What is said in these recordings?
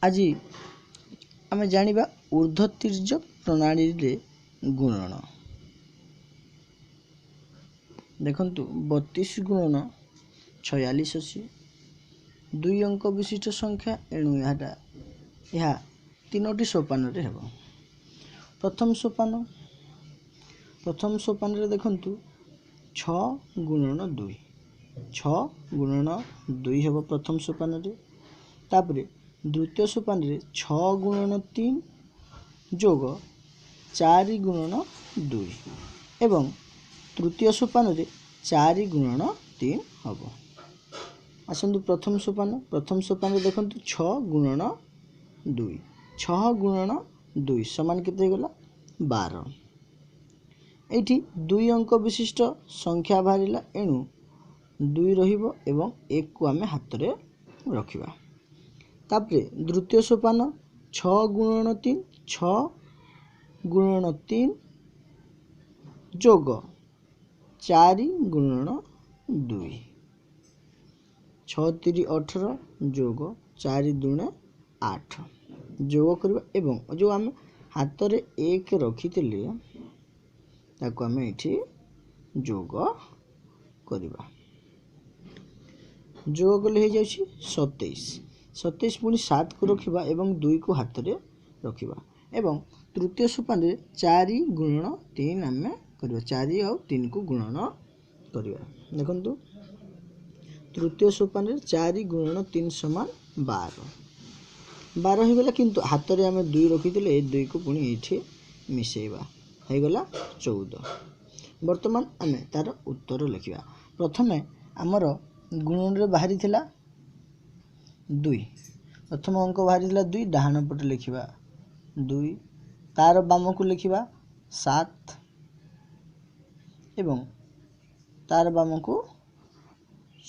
ଆଜି ଆମେ ଜାଣିବା ଉର୍ଦ୍ଧ୍ୱ ତୀର୍ଯ୍ୟକ ପ୍ରଣାଳୀରେ ଗୁଣନ। ଦେଖନ୍ତୁ, 32 ଗୁଣନ 46 ଅଛି, ଦୁଇ ଅଙ୍କ ବିଶିଷ୍ଟ ସଂଖ୍ୟା, ଏଣୁ ଏହା ତିନୋଟି ସୋପାନରେ ହେବ। ପ୍ରଥମ ସୋପାନରେ ଦେଖନ୍ତୁ 6 ଗୁଣନ 2, 6 ଗୁଣନ 2 ହେବ ପ୍ରଥମ ସୋପାନରେ। ତାପରେ ଦ୍ୱିତୀୟ ସୋପାନରେ 6 ଗୁଣନ 3 ଯୋଗ 4 ଗୁଣନ 2 ଏବଂ ତୃତୀୟ ସୋପାନରେ 4 ଗୁଣନ 3 ହେବ। ଆସନ୍ତୁ ପ୍ରଥମ ସୋପାନରେ ଦେଖନ୍ତୁ 6 ଗୁଣନ 2, 6 ଗୁଣନ 2 ସମାନ କେତେ ହେଇଗଲା? 12। ଏଇଠି ଦୁଇ ଅଙ୍କ ବିଶିଷ୍ଟ ସଂଖ୍ୟା ବାହାରିଲା, ଏଣୁ 2 ରହିବ ଏବଂ 1କୁ ଆମେ ହାତରେ ରଖିବା। ତାପରେ ଦ୍ୱିତୀୟ ସୋପାନ 6 ଗୁଣନ 3, 6 ଗୁଣନ 3 ଯୋଗ 4 ଗୁଣନ 2, 6 ତିରି 18 ଯୋଗ 4 ଦୁଣେ 8 ଯୋଗ କରିବା ଏବଂ ଯେଉଁ ଆମେ ହାତରେ 1 ରଖିଥିଲେ ତାକୁ ଆମେ ଏଠି ଯୋଗ କରିବା। ଯୋଗ କଲେ ହେଇଯାଉଛି 27, 27 ପୁଣି 7କୁ ରଖିବା ଏବଂ 2କୁ ହାତରେ ରଖିବା ଏବଂ ତୃତୀୟ ସୋପାନରେ 4 ଗୁଣନ 3 ଆମେ କରିବା, 4 ଆଉ 3କୁ ଗୁଣନ କରିବା। ଦେଖନ୍ତୁ ତୃତୀୟ ସୋପାନରେ 4 ଗୁଣନ 3 ସମାନ 12, 12 ହେଇଗଲା, କିନ୍ତୁ ହାତରେ ଆମେ 2 ରଖିଥିଲେ, ଏ 2କୁ ପୁଣି ଏଇଠି ମିଶାଇବା, ହେଇଗଲା 14। ବର୍ତ୍ତମାନ ଆମେ ତାର ଉତ୍ତର ଲେଖିବା। ପ୍ରଥମେ ଆମର ଗୁଣନରେ ବାହାରିଥିଲା 2, ପ୍ରଥମ ଅଙ୍କ ବାହାରିଥିଲା 2, ଡାହାଣ ପଟେ ଲେଖିବା 2, ତାର ବାମକୁ ଲେଖିବା 7 ଏବଂ ତାର ବାମକୁ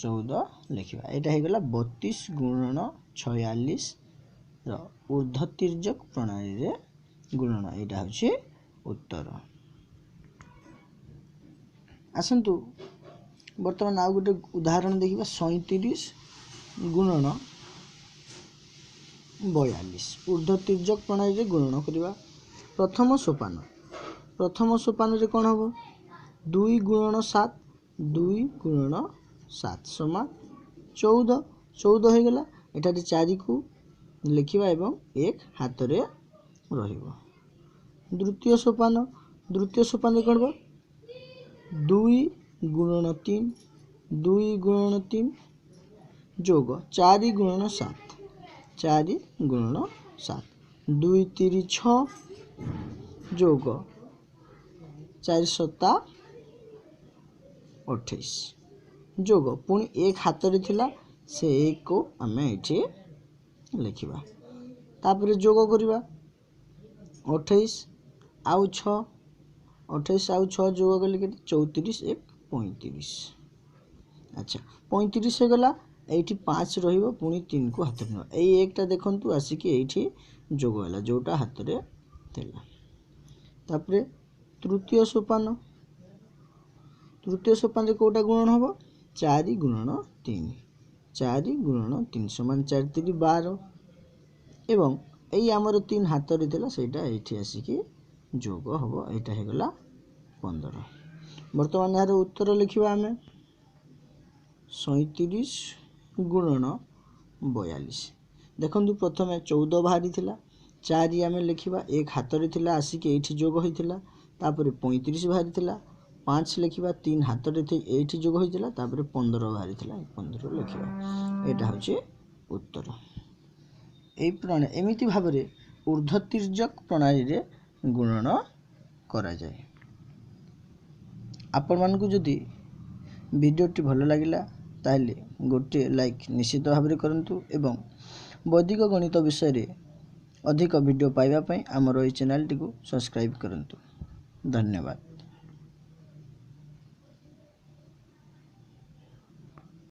14 ଲେଖିବା। ଏଇଟା ହେଇଗଲା 32 ଗୁଣନ 46ର ଉର୍ଦ୍ଧ୍ୱ ତୀର୍ଯ୍ୟକ ପ୍ରଣାଳୀରେ ଗୁଣନ। ଏଇଟା ହେଉଛି ଉତ୍ତର। ଆସନ୍ତୁ ବର୍ତ୍ତମାନ ଆଉ ଗୋଟେ ଉଦାହରଣ ଦେଖିବା। 37 ଗୁଣନ 42 ଉର୍ଦ୍ଧ୍ୱ ତୀର୍ଯ୍ୟକ ପ୍ରଣାଳୀରେ ଗୁଣନ କରିବା। ପ୍ରଥମ ସୋପାନରେ କ'ଣ ହେବ? 2 ଗୁଣନ 7, 2 ଗୁଣନ 7 ସମାନ 14, 14 ହେଇଗଲା। ଏଠାରେ 4କୁ ଲେଖିବା ଏବଂ 1 ହାତରେ ରହିବ। ଦ୍ୱିତୀୟ ସୋପାନରେ କ'ଣ ହେବ? 2 ଗୁଣନ 3, 2 ଗୁଣନ 3 ଯୋଗ 4 ଗୁଣନ 7, 4 ଗୁଣନ 7, 2 ତିରି 6 ଯୋଗ 4 ସତା 28 ଯୋଗ ପୁଣି 1 ହାତରେ ଥିଲା, ସେ 1କୁ ଆମେ ଏଇଠି ଲେଖିବା। ତାପରେ ଯୋଗ କରିବା 28 ଆଉ 6, 28 ଆଉ 6 ଯୋଗ କଲେ କେତେ? 34 1 35। ଆଚ୍ଛା, 35 ହେଇଗଲା, ଏଇଠି 5 ରହିବ, ପୁଣି 3କୁ ହାତରେ ନେବା। ଏଇ 1ଟା ଦେଖନ୍ତୁ ଆସିକି ଏଇଠି ଯୋଗ ହେଲା, ଯେଉଁଟା ହାତରେ ଥିଲା। ତାପରେ ତୃତୀୟ ସୋପାନରେ କେଉଁଟା ଗୁଣନ ହେବ? 4 ଗୁଣନ 3, 4 ଗୁଣନ 3 ସମାନ 4 ତିରି 12 ଏବଂ ଏଇ ଆମର 3 ହାତରେ ଥିଲା, ସେଇଟା ଏଇଠି ଆସିକି ଯୋଗ ହେବ, ଏଇଟା ହେଇଗଲା 15। ବର୍ତ୍ତମାନ ଏହାର ଉତ୍ତର ଲେଖିବା ଆମେ 37 ଗୁଣନ 42। ଦେଖନ୍ତୁ ପ୍ରଥମେ 14 ବାହାରିଥିଲା, 4 ଆମେ ଲେଖିବା, 1 ହାତରେ ଥିଲା ଆସିକି ଏଇଠି ଯୋଗ ହୋଇଥିଲା, ତାପରେ 35 ବାହାରିଥିଲା, 5 ଲେଖିବା, 3 ହାତରେ ଏଇଠି ଯୋଗ ହୋଇଥିଲା, ତାପରେ 15 ବାହାରିଥିଲା, 15 ଲେଖିବା। ଏଇଟା ହେଉଛି ଉତ୍ତର। ଏଇ ପ୍ରଣାଳୀ ଏମିତି ଭାବରେ ଉର୍ଦ୍ଧ୍ୱ ତୀର୍ଯ୍ୟକ ପ୍ରଣାଳୀରେ ଗୁଣନ କରାଯାଏ। ଆପଣମାନଙ୍କୁ ଯଦି ଭିଡ଼ିଓଟି ଭଲ ଲାଗିଲା ତାହେଲେ ଗୋଟିଏ ଲାଇକ୍ ନିଶ୍ଚିତ ଭାବରେ କରନ୍ତୁ ଏବଂ ବୈଦିକ ଗଣିତ ବିଷୟରେ ଅଧିକ ଭିଡ଼ିଓ ପାଇବା ପାଇଁ ଆମର ଏହି ଚ୍ୟାନେଲଟିକୁ ସବସ୍କ୍ରାଇବ୍ କରନ୍ତୁ। ଧନ୍ୟବାଦ।